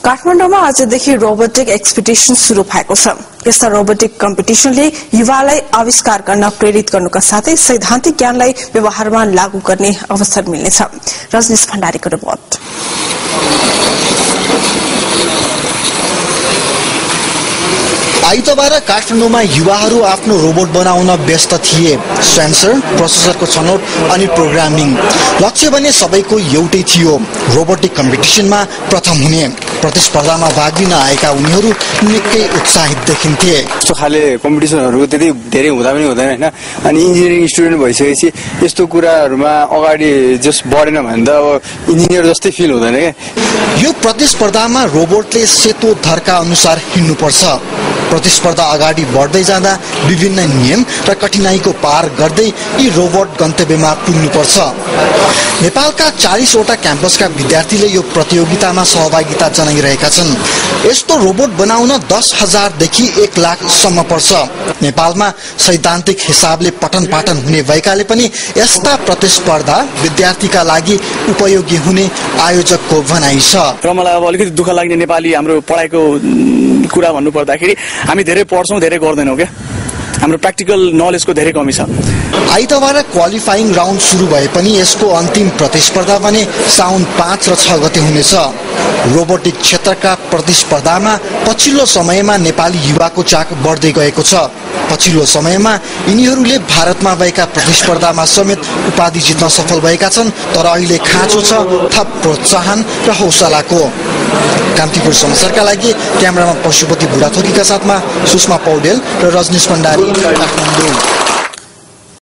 काठमाडौँमा आजदेखि robotic expedition शुरू भएको छ। यस्ता रोबोटिक कम्पिटिसनले युवालाई आविष्कार गर्न प्रेरित गर्नुका साथै सैद्धान्तिक ज्ञानलाई व्यवहारमा लागू गर्ने अवसर मिल्नेछ। रजनीश भण्डारीको रिपोर्ट। आइतबार काठमाडौँमा युवाहरू आफ्नो रोबोट बनाउन व्यस्त थिए। सेन्सर, प्रोसेसरको छनौट अनि प्रोग्रामिङ। लक्ष्य भने सबैको एउटै थियो, रोबोटिक कम्पिटिसनमा प्रथम हुने। प्रतिस्पर्धामा भाग लिन आएका उनीहरू निकै उत्साहित देखिन्थे। यस्तो खाले कम्पिटिसनहरू त्यति धेरै हुँदा पनि हुँदैन हैन। अनि इन्जिनियरिङ स्टुडेन्ट भइसकेपछि यस्तो कुराहरूमा अगाडि जस बढेन भने त अब इन्जिनियर जस्तै फिल हुँदैन के। यो प्रतिस्पर्धामा रोबोटले सेतो धर्का अनुसार हिँड्नुपर्छ। प्रतिस्पर्धा अगाडि बढ्दै जाँदा विभिन्न नियम र कठिनाइको पार गर्दै यी रोबोट गन्तव्यमा पुग्नुपर्छ। नेपालका 40 वटा क्याम्पसका विद्यार्थीले यो प्रतियोगितामा सहभागिता जनाइरहेका छन्। यस्तो रोबोट बनाउन 10,000 देखि 1 लाख सम्म पर्छ। नेपालमा सैद्धान्तिक हिसाबले पठन पाठन हुने भएकाले पनि यस्ता प्रतिस्पर्धा विद्यार्थीका लागि उपयोगी हुने आयोजकको भनाइ छ। र मलाई अब अलिकति दुःख लाग्ने नेपाली हाम्रो पढाइको कुरा भन्नु पर्दाखेरि हामी धेरै पढ्छौं, धेरै गर्दैनौं के। हाम्रो प्र्याक्टिकल नलेजको धेरै कमी छ। आइतबार क्वालिफाइङ राउन्ड सुरु भए पनि यसको अन्तिम प्रतिस्पर्धा भने साउन 5 र 6 गते हुनेछ। रोबोटिक क्षेत्रका प्रतिस्पर्धामा पछिल्लो समयमा नेपाली युवाको चाक बढ्दै गएको छ। पछिल्लो समयमा यिनीहरूले भारतमा भएका प्रतिस्पर्धामा समेत उपाधि जित्न सफल भएका छन्। तर अहिले खाँचो छ थप प्रोत्साहन र हौसलाको। कान्तिपुर समाचारका लागि क्यामेरामा पशुपति बुढाथोकीका साथमा सुषमा पौडेल र रजनीश भण्डारी, काठमाडौँ।